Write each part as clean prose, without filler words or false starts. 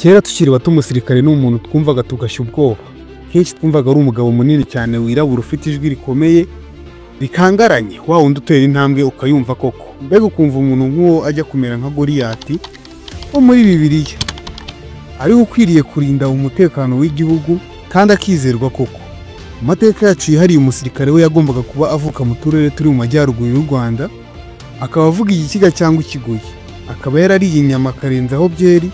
Kera tukiri bato umusirikare ni umuntu twumvaga tugashya ubwoba. Kenshi twumvaga ari umugabo munini cyane wirabura ufite ijwi rikomeye rikangaranye, wa wundi utera intambwe ukayumva koko. Mbega ukumva umuntu nk'uwo ajya kumera nka Goliyati wo muri Bibiliya, ariwe ukwiriye kurinda umutekano w'igihugu kandi akizerwa koko. Mu mateka yacu yihariye umusirikare we yagombaga kuba avuka mu turere turi mu majyaruguru y'u Rwanda, akaba avuga igikiga cyangwa ikigoyi, akaba yarariye inyama akarenzaho byeri,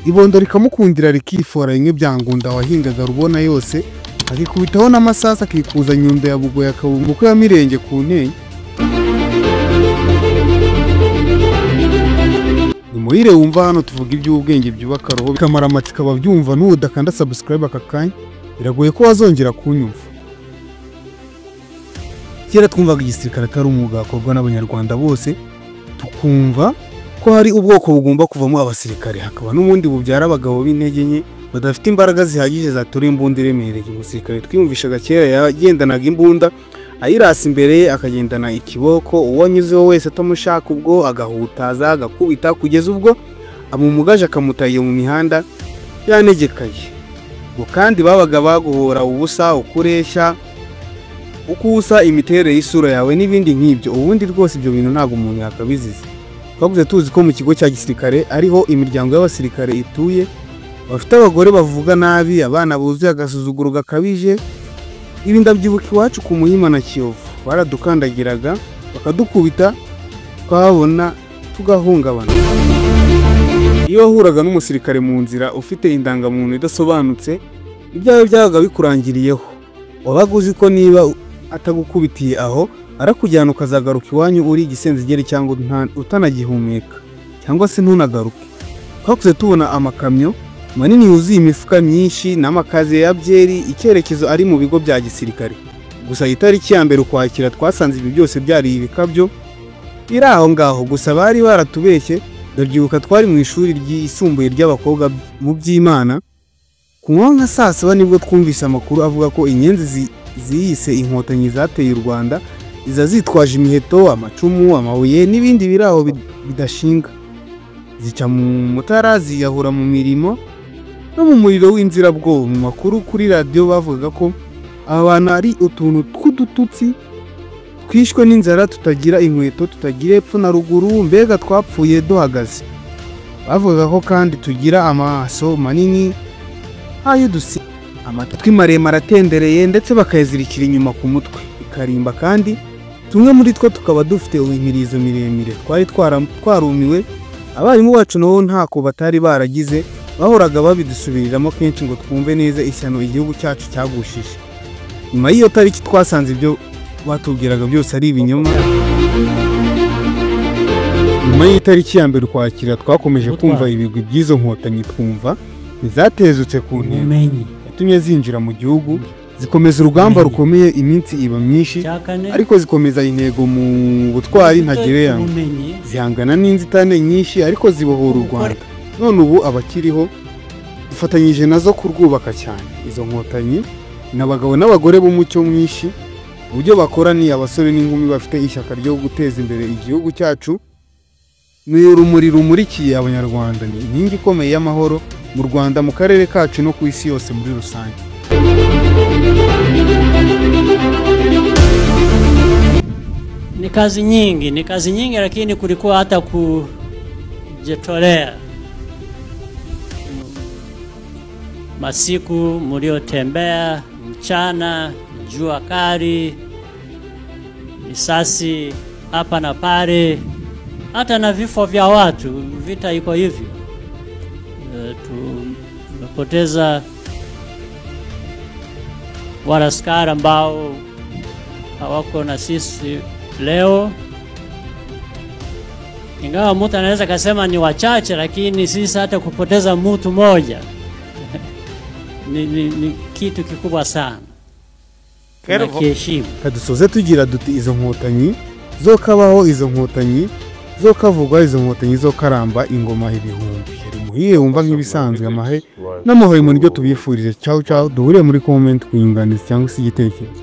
ibondo rikamukundira rikifora rimwe bya Ngunda wahingaga rubona yose, akikubitaho n'amasasa akikuza Nyundo ya Bugoyi akaba umukwe wa Mirenge ku Ntenyo. Ni muhire wumva hano tuvuga iby'ubwenge byubaka roho bikamara amatsiko ababyumva, n'udakanda subscribe aka kanya biragoye ko wazongera kunyumva. Kera twumvaga igisirikare atari umwuga wakorwa n'Abanyarwanda bose, tukumva ko hari ubwoko bugomba kuvamo abasirikare, hakaba n'ubundi bubyara abagabo b'intege nke badafite imbaraga zihagije zatura imbunda iremereye. Umusirikare twiyumvishaga kera yagendanaga imbunda ayirasa imbere ye, akagendana ikiboko, uwo anyuzeho wese atamushaka ubwo agahutaza agakubita kugeza ubwo amumugaje akamutaye mu mihanda yanegekaye. Ubwo kandi babaga baguhora ubusa, ukureshya, ukusa imiterere y'isura yawe n'ibindi nk'ibyo. Ubundi rwose ibyo bintu ntabwo umuntu yakabizize. Twakuze tuzi ko mu kigo cya gisirikare ariho imiryango y'abasirikare ituye, bafite abagore bavuga nabi, abana buzuye agasuzuguro gakabije. Ibi ndabyibuka iwacu ku Muhima na Kiyovu, baradukandagiraga bakadukubita, twabona tugahungabana. Iyo wahuraga n'umusirikare mu nzira ufite indangamuntu idasobanutse, ibyawe byabaga bikurangiriyeho. Wabaga uzi ko niba atagukubitiye aho arakujyana ukazagaruka iwanyu uri igisenzegeri cyangwa utanagihumeka, cyangwa se ntunagaruke. Twakuze tubona amakamyo manini yuzuye imifuka myinshi n'amakaziye ya byeri, icyerekezo ari mu bigo bya gisirikare. Gusa itariki ya 1 Ukwakira twasanze ibi byose byari ibikabyo biri aho ngaho, gusa bari baratubeshye. Ndabyibuka twari mu ishuri ryisumbuye ry'abakobwa mu by'Imana, ku nka saa 7 nibwo twumvise amakuru avuga ko inyenzi ziyise inkotanyi zateye u Rwanda, iza zitwaje imiheto, amacumu, amabuye n'ibindi biraho bidashinga, zica mu Mutara ziyahura mu mirimo no mu muriro w'inzirabwoba. Mu makuru kuri radiyo bavugaga ko aba bantu ari utuntu tw'udututsi twishwe n'inzara, tutagira inkweto, tutagira epfo na ruguru, mbega twapfuye duhagaze. Bavugaga ko kandi tugira amaso manini nk'ay'udusi, amatwi maremare atendereye, ndetse bakayazirikira inyuma ku mutwe ikarimba, kandi tumwe muri two tukaba dufite imirizo miremire. Twari twarumiwe. Abarimu bacu nabo ntako batari baragize, bahoraga babidusubiriramo kenshi ngo twumve neza ishyano igihugu cyacu cyagushije. Nyuma y'iyo tariki twasanze ibyo batubwiraga byose ari ibinyoma. Nyuma y'itariki ya 1 Ukwakira twakomeje kumva ibigwi by'izo nkotanyi, twumva ntizatezutse ku ntego yatumye zinjira mu gihugu, zikomeza urugamba rukomeye, iminsi iba myinshi ariko zikomeza intego mu butwari ntagereranywa, zihangana n'inzitane nyinshi ariko zibohora u Rwanda. None ubu abakiriho dufatanyije nazo kurwubaka cyane. Izo nkotanyi ni abagabo n'abagore b'umucyo mwinshi, uburyo bakora ni abasore n'inkumi bafite ishyaka ryo guteza imbere igihugu cyacu. Ni urumuri rumurikiye Abanyarwanda, ni inkingi ikomeye y'amahoro mu Rwanda, mu karere kacu no ku isi yose muri rusange. Ni kazi nyingi, ni kazi nyingi, lakini kulikuwa hata kujitolea. Masiku mliotembea mchana, jua kali, risasi hapa na pale, hata na vifo vya watu. Vita iko hivyo. Tumepoteza wanaskari ambao hawako na sisi leo. Ingawa mtu anaweza kasema ni wachache, lakini sisi hata kupoteza mtu mmoja ni kitu kikubwa sana. Tunakiheshimu. Kadusoze tugira duti izo nkotanyi zokabaho, izo nkotanyi zokavugwa, izo nkotanyi zokaramba ingoma ibihumbi. Yari muhiye wumva nk'ibisanzwe, amahe n'amahoro mu niryo tubifurije. Ciao ciao, duhure muri comment ku nyunganizi cyangwa se igitekerezo.